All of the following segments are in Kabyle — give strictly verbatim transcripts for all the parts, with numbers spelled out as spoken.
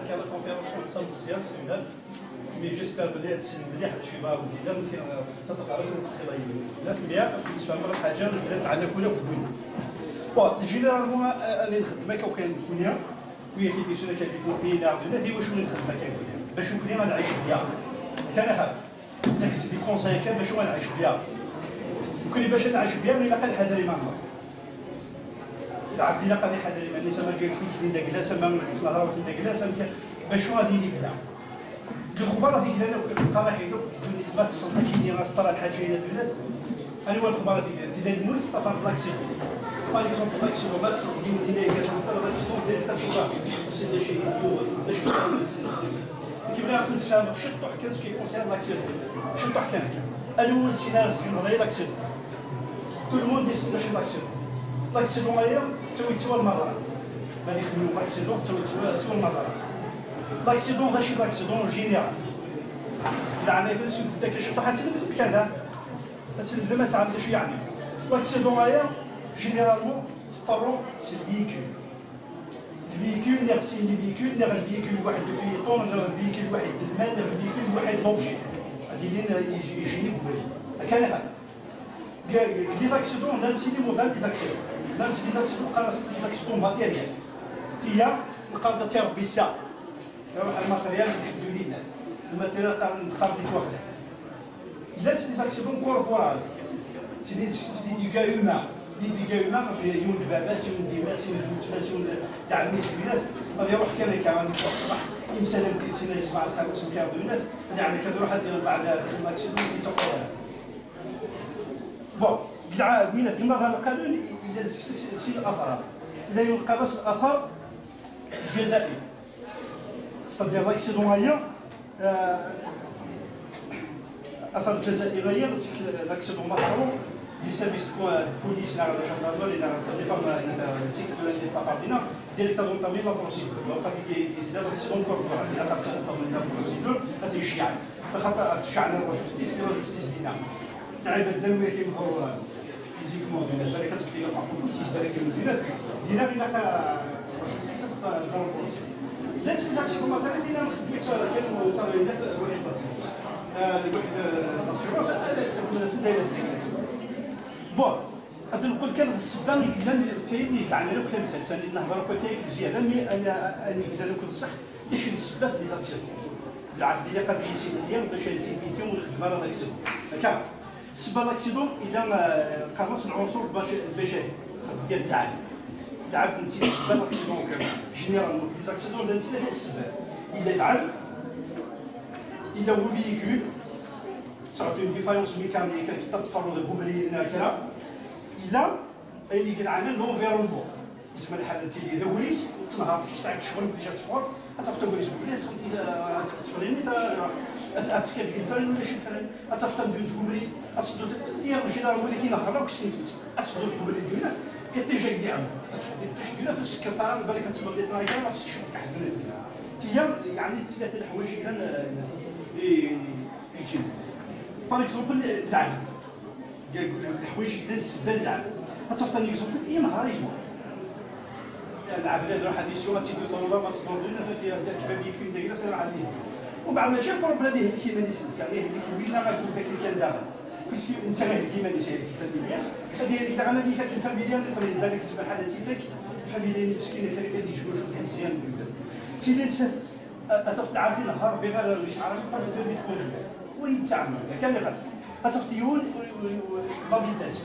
كان لا كونفيرونس مزيان، سيدات. مي جيسبر بلي هاد السن مليح، هاد الشيء باغي ندير، لا ممكن حتى تقرا وتخلي. لا في مية، نسمع من حاجه، بلي تعلق ولا بدون. بون، جينيرالمون، آه، انا نخدم هكا وكاين الدنيا، وهي كي ديسونا كاين دي كوبي لا عبد الله، هي واش من نخدم هكا نقول لك. باش نكون انا نعيش بها. كان هذا. تاكسي دي كونساي كان باش هو نعيش بها. وكل باش نعيش بها، الا قال حذري ما نمر. ساعات دينا قاضي حدا لي ماني سما قال لك ديك داك لا سما من الهضره داك لا سما كان باش غادي يديك لا. الخبر هذيك لا لو كنت قارح يدوك دوني ما تصلنا كي دينا في الطرا الحاجه الى البلاد. انا هو الخبر هذيك انت لا الموت طفر لاكسيدون. باغ اكزومبل لاكسيدون ما تصل ديما دينا كتنطر لاكسيدون دير حتى تشوفها. سيدي شي يوم باش كيبغي يعرف نتفاهم شي طوح كان سكي كونسيرن لاكسيدون. شي طوح كان كان انا هو نسينا نزيد نهضر لاكسيدون. Tout le monde يسنى شي لاكسيدون. لاكسيدون هي تساوي تسوى المرة. غادي يخدموا لاكسيدون تساوي تسوى تسوى المرة. لاكسيدون ماشي لاكسيدون جينيرال. لا عنا يفلس يدك شي طاحت كذا. هاد البلا ما تعملش يعني. لاكسيدون هي جينيرالمون تضطروا سي الفيكول. الفيكول ناغ سي الفيكول ناغ الفيكول واحد البيطون ناغ الفيكول واحد المال ناغ الفيكول واحد لوبجي. هادي اللي يجي يجيني بوي. هكا انا لي زاكسيدون، لا سيدي موديل لي زاكسيدون. لا سيدي زاكسيدون، قال لي زاكسيدون ماتيريال. تيا نقدر تيربي سا. يروح الماتيريال يحدو لينا. الماتيريال قال نقدر يتوخلع. الا سيدي زاكسيدون كوربورال. سيدي سيدي ديغا هيومان. دي ديغا هيومان، يوم باباس، يوم ديماس، يوم دوتماس، يوم دعمي سويرات. غادي يروح كان كان غادي يروح الصباح. يمسى لك دير سينا يسمع الخامس مكان دوينات. غادي على كذا يروح هاد بعد هاد الماكسيدون اللي تقول. بون، كاع مين كما غنقارن الى سي الاثار. الى ينقرص الاثار الجزائي. صدر لاكسيدون هي، آه، اثار الجزائي هي لاكسيدون ماكرو. لي سيرفيس دو بوليس لا لا جاندارمري لا سا ديبا لا سيكتور دي بارتينا ديريكتور دو طابي لا بروسيدور. دونك غادي دي دي لاكسيدون كوربورال الى قد تنطبق لا بروسيدور غادي يشيع. خاطر شعنا لا جوستيس، لا جوستيس دينا. لعيبه الدنيا كاين ضروره. فيزيكمون دينا بالك كتبقى فوق كل شيء بالك كاين مزيانات. دينا بينا كا جوستيس دار البروسي. لا سيزاكسي كما كان دينا خدمت كان مطالبين واحد الواحد السيروس هذا من سنه. بون، غادي نقول كان السبه اللي كان تيني كاع انا لو كان سالت ثاني نهضر في كاين زياده مي انا انا اذا لو كنت صح. ايش السبه في لي زاكسيون؟ العقليه قد يسيب ليا باش نسيب يديهم ونخدم على لاكسيون. هكا. سبب لاكسيدون اذا قرص العنصر البش- البشري. صافي ديال التعب. التعب انت سبب لاكسيدون كامل. جينيرالمون لي زاكسيدون لا انت هي السبب. الا العب الا هو فيكول صارت اون ديفايونس ميكانيك كتضطر للكوبري هنا كرا. الا اين يقلعنا لونفيرونمون. اسم الحالة تيلي دويس تنهار في ساعة شوال بلي جات فور. اتفقد دويس بلي اتفقد تفريني تا اتكاد بين فرن ولا شي فرن. اتفقد دويس بلي اتصدو تيا جينيرال ولكن هرب سنتي. اتصدو بلي دوينا يتجا يدي عمو. اتفقد يتجا دوينا في السكرتارة بالك اتفقد لي طرايكا ما تسكش واحد من تيا. يعني ثلاثة الحوايج كان يجي. باغ اكزومبل العبد قال يقول لك الحوايج اللي السبه للعبد. غتعطي لي اكزومبل اي نهار يجوا العبد هذا راح هذه السيوره تيدي طلبه ما تصدر لنا فهاد الكباب يكون دايره سير عليه. وبعد ما جا بروبليم يهلك كيما اللي سنت عليه اللي كوينا غا كنت كي كان دابا. باسكو انت غير كيما اللي سير كيما اللي ياس. هذه هي اللي كان اللي فاك الفاميليا اللي طريق بالك تسمع حالتي فاك. الفاميليا اللي مسكينه كان كيجبر شويه مزيان جدا. تيلي انت اتفق عادي نهار بغير مش عربي قال لك بيت كومبلي. وين تعمل كان غير اتفق يون. لا فيتاس.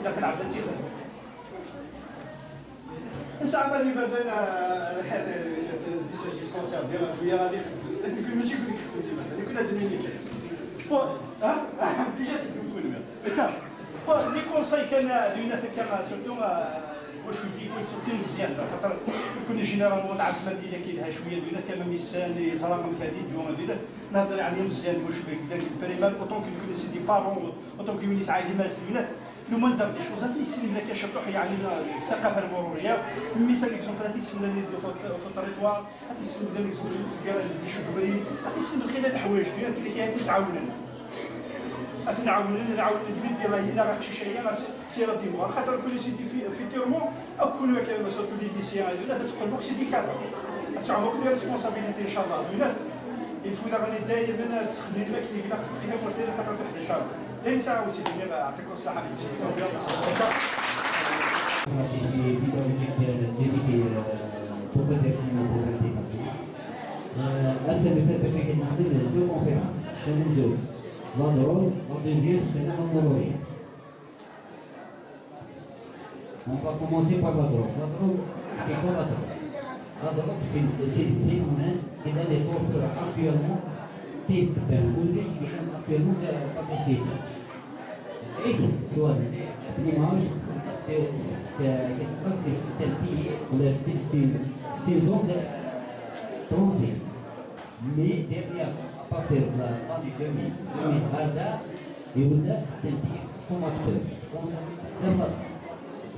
ila kan ɛedda tixen. Nesɛa ma d iberdan, ah, dispensaire, bien, bien, غادي يخدم. لكن كل ماشي كل يخدم ديما، هذه كلها دنيا اللي كاين. Bon, ها؟ ديجا تسكن كل ما. Bon, les conseils كان دينا في كان surtout، آه، واش ودي يكون surtout مزيان، خاطر يكون généralement العاب المادية كاين لها شوية دينا كما ميسان يزرع من كذي ديونا دينا. نهضر يعني مزيان واش بك داك البريمات، autant que يكون c'est des parents، autant que يولي عادي ما دينا. لو موان دار دي شوز، هاتني السينما كاش طوح، يعني، الثقافة المرورية. ميسان ليكزومبل، هاتني السينما اللي يدو في الط-، في التريتوار، هاتني السينما ديال ليكزومبل في الكبيرة اللي يشوف بريد، هاتني السينما خلال الحوايج ديال اللي كيعرف يتعاونن. هاتني عاونن، نعاون البيت ديال هنا راه شي شيء، راه سي-، سير ديموار. خاطر كل سيدي في، في تيرمون، أكون كان مسؤول لي ليسيان، هذا تقول لك سيدي كذا. هاتني عمرك لي ريسبونسابيليتي إن شاء الله. هنا يفوت غني دائما تخدمي الماكينة هنا، كيف قلت لي، خاطر واحد إن شاء الله. لين ساعة وتسعين، يعطيكم الصحة. Pédagogique, euh, débuté, euh, pour faire des films pour l'intégration. Euh, là, c'est le seul que j'ai demandé de deux conférences. Comme les autres. La drogue, la deuxième, c'est la drogue. On va commencer par la drogue. La drogue, c'est quoi la drogue ? La drogue, c'est c'est le phénomène qui est en cours actuellement, qui est actuellement dans la société. Et soit l'image, c'est c'est- c'est un pilier, ou c'est c'est- c'est une zone de transit. Mais derrière, à partir de l'année deux mille, deux mille vingt, il vous a stampé comme acteur, comme observateur.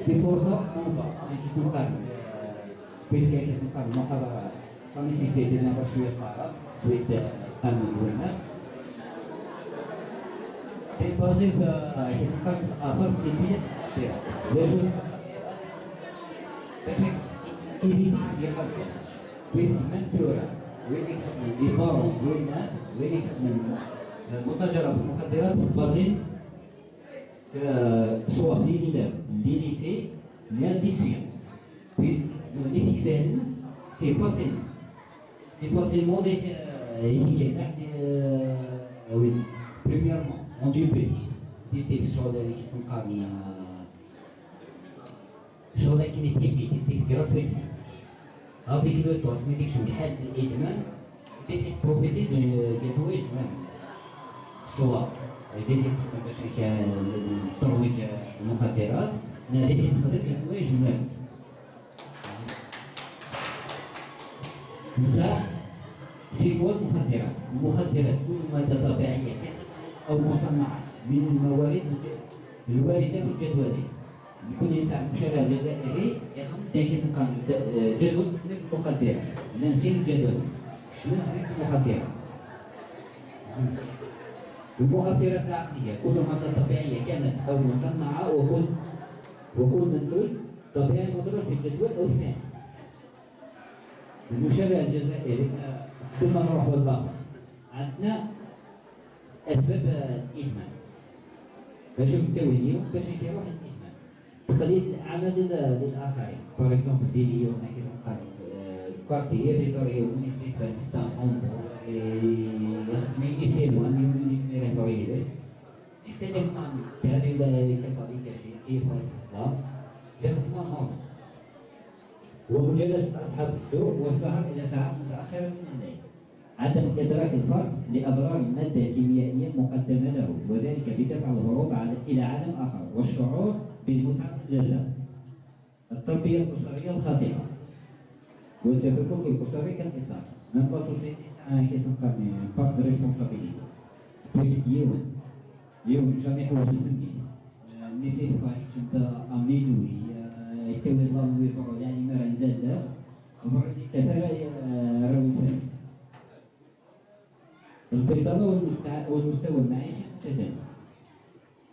C'est pour ça qu'on va, avec son calme, puisqu'avec son calme, on va, ça nécessite de la suite à un gouvernement. C'est basé, euh, avec son calme, à part c'est bien, c'est les jeunes. Puisque même tura, وين يخدموا les parents، وين الناس، وين يخدموا المتاجرة بالمخدرات basé، euh, soit في les lycées، les lycéens. Puisque les lycéens, c'est facile. C'est facilement des, euh, les équipes, euh, oui. Premièrement, en deux pays. Puisque sur les qui sont parmi, euh, شغل كي نتيجي تيستيك gratuit. Avec le temps، ما يديكش من حد الإدمان، تيجي تبروفيتي دو، دو حوايج مهم. سواء يديك يستخدم باش كان ترويج المخدرات، لا يديك يستخدم حوايج مهم. نساء، c'est quoi المخدرات؟ المخدرات كل مادة طبيعية أو مصنعة من الموارد الواردة في الجدول. يكون يسعى المشرع الجزائري يخدم كيس نقال جدول تصنيف المخدرات، لانسين الجدول، شنو تصنيف المخدرات. المؤثرات العقلية، كل مادة طبيعية كانت أو مصنعة، وكل وكل منتوج طبيعي مدرج في الجدول أو الثاني. المشرع الجزائري، آه، ثم نروح للآخر. عندنا أسباب، آه، الإدمان. باش نبداو اليوم، باش يروح الإدمان. تقليد الأعمال لل-، للآخرين. Par exemple، دينية، وما كيسمى، آه، كارتية، ديزوريو، مونيسيبال، ستان، أومبو، إيه، مينيسيلوان، يونيك، ميريتوريلي. إستيتيكمان، هذه ال-، كيصلي كاشي، كيف الصلاة، يخدم نورمال. ومجالسة أصحاب السوء والسهر إلى ساعات متأخرة من الليل. عدم إدراك الفرد لأضرار المادة الكيميائية المقدمة له، وذلك بدفع الهروب على، إلى عالم آخر والشعور بالمتعة واللذة. التربية الأسرية الخاطئة والتفكك الأسري كالإطلاق. Même la société, c'est un question de part de responsabilité. Puisque yiwen, yiwen jamais ḥewwes mmi-s. Mmi-s yeffeɣ keččent amilwi, yettawi ḍalwi, ur yeɛlim ara n lalla-s, ur yettaf ara arraw n lfamil. البطالة والمستع-، والمستوى المعيشي المتدني.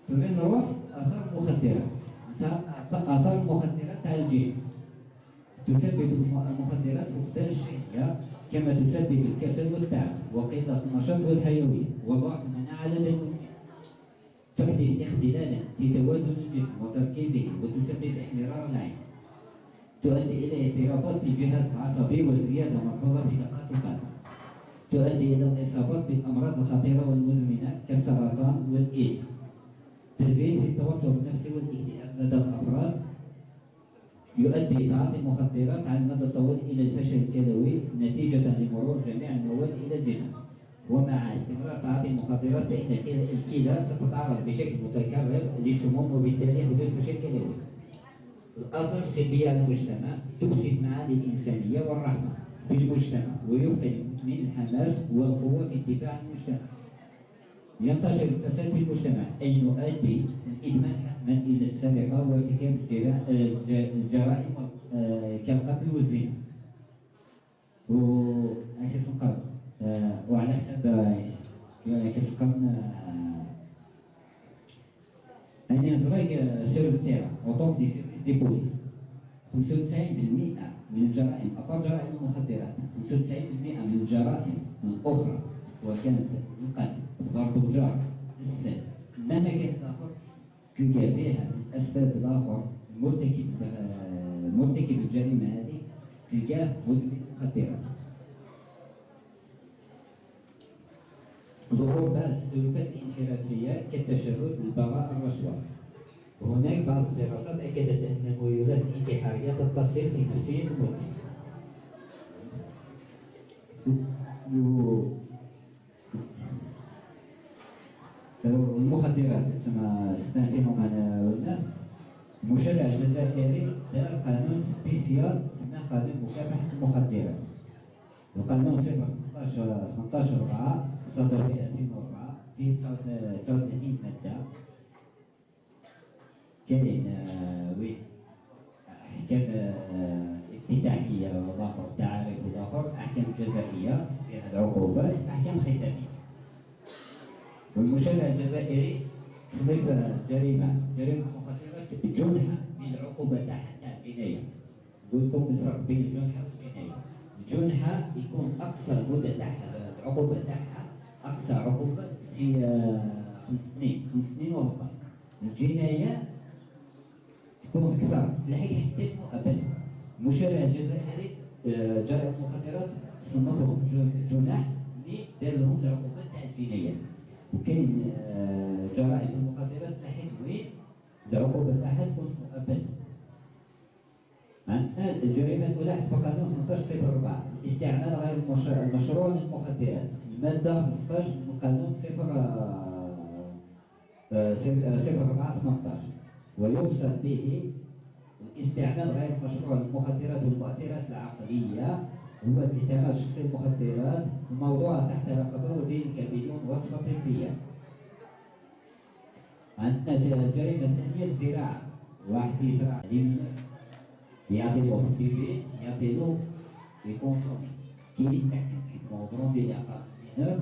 Tura nruḥ athar lmuxaddirat. Nsa-, athar lmuxaddirat تاع الجسم. تسبب الم-، المخدرات فقدان الشهية، كما تسبب الكسل والتعب وقلة النشاط والحيوية وضعف المناعة لدى المدمن. تحدث اختلالا في توازن الجسم وتركيزه وتسبب احمرار العين. تؤدي إلى اضطرابات في الجهاز العصبي وزيادة ملحوظة في دقات القلب. تؤدي إلى الإصابات بالأمراض الخطيرة والمزمنة كالسرطان والإيدز. تزيد في التوتر النفسي والاكتئاب لدى الأفراد. يؤدي تعاطي المخدرات على المدى الطويل إلى الفشل الكلوي نتيجة لمرور جميع المواد إلى الجسم. ومع استمرار تعاطي المخدرات فإن الكلى، الكلى ستتعرض بشكل متكرر للسموم وبالتالي حدوث فشل كلوي. الآثار السلبية على المجتمع: تفسد معاني الإنسانية والرحمة بالمجتمع، ويفقد من الحماس والقوة في الدفاع عن المجتمع. ينتشر الفساد في المجتمع، أي يؤدي الإدمان حتما إلى السرقة وارتكاب الجرا-، الج-، الجرائم، آه، كالقتل والزنا. و، هاكي سنقر، آه، وعلى حساب، آه، هاكي سنقر، آه، يعني زريق، آه، sur le terrain، en tant que des services de police. خمسة وتسعين بالمئة من الجرائم، أطار جرائم المخدرات، خمسة وتسعين بالمئة من الجرائم الأخرى، سواء كانت القتل، ضرب الجار، السب، مهما كان الآخر، تلقى فيها من الأسباب الآخر مرتكب، آه، مرتكب الجريمة هذه تلقاه مدمن مخدرات. ظهور بعض السلوكات الانحرافية كالتشرد، البغاء، الرشوة. هناك بعض الدراسات أكدت أن ميولات انتحارية تتصل في نفسية المدمن. المخدرات تسمى ستان فينومان، آه، ولا؟ المشرع الجزائري دار قانون سبيسيال سماه قانون مكافحة المخدرات. القانون صفر ثمنطاش، ثمنطاش أربعة، صدر في ألفين وأربعة، فيه تسعة وثلاثين مادة. كاين، آه، وين أحكام، آه، افتتاحية والآخر تعاريف والآخر أحكام جزائية فيها العقوبات، أحكام ختامية. والمشرع الجزائري تصنيف، آه، جريمة، جريمة مخدرات جنحة من العقوبة تاعها تاع الجناية. قلت لكم الفرق بين الجنحة والجناية. الجنحة يكون أقصى المدة تاعها، العقوبة تاعها، أقصى عقوبة في، آه، خمس سنين، خمس سنين وهبط. الجناية تكون أكثر، تلحق حتى المؤبد. المشرع الجزائري، آه، جرائم المخدرات صنفهم جن-، جناح، اللي دار لهم العقوبة تاع الجنايات. وكاين، آه، جرائم المخدرات تلحق وين العقوبة تاعها تكون مؤبدة. عندنا الجريمة الأولى حسب قانون ثمنطاش صفر أربعة، الاستعمال غير المش-، المشروع للمخدرات، المادة خمسطاش من قانون صفر، آه، آه، صفر، آه، صفر أربعة ثمنطاش، ويقصد به الاستعمال غير المشروع للمخدرات والمؤثرات العقلية هو الاستعمال الشخصي للمخدرات، الموضوع تحت رقابة ودين كبير وصفة طبية. عندنا الجريمة الثانية الزراعة، واحد يزرع ليمون، يعطي له في البيبي، يعطي له يكونسومي. كاين تحكم، تحكموا برون ديال العقار، مينور،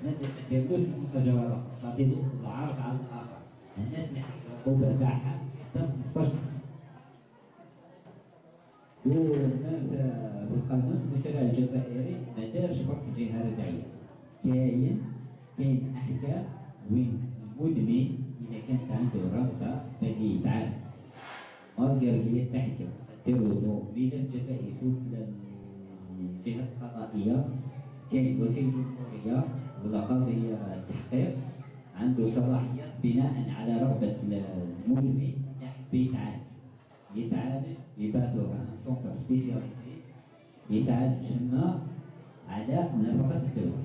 هنا ما ديرلوش المتجاورة، تعطي له العرض على الآخر. هنا تنحي العقوبة تاعها حتى خمسطاش سنة. وهنا في، في القانون المشرع الجزائري ما دارش برك جهة رزعية. كاين، كاين أحكام وين المدمن إذا كانت عنده رغبة باش يتعالج، مالغري هي تحكم، دير له ملف جزائي، يشوف الجهات القضائية، كاين وكيل جمهورية ولا قاضي التحقيق عنده صلاحيات بناء على رغبة المدمن اللي حب يتعالج. يتعالج، يبعثوه à un centre spécialisé، يتعالج تما، على نفقة الدولة.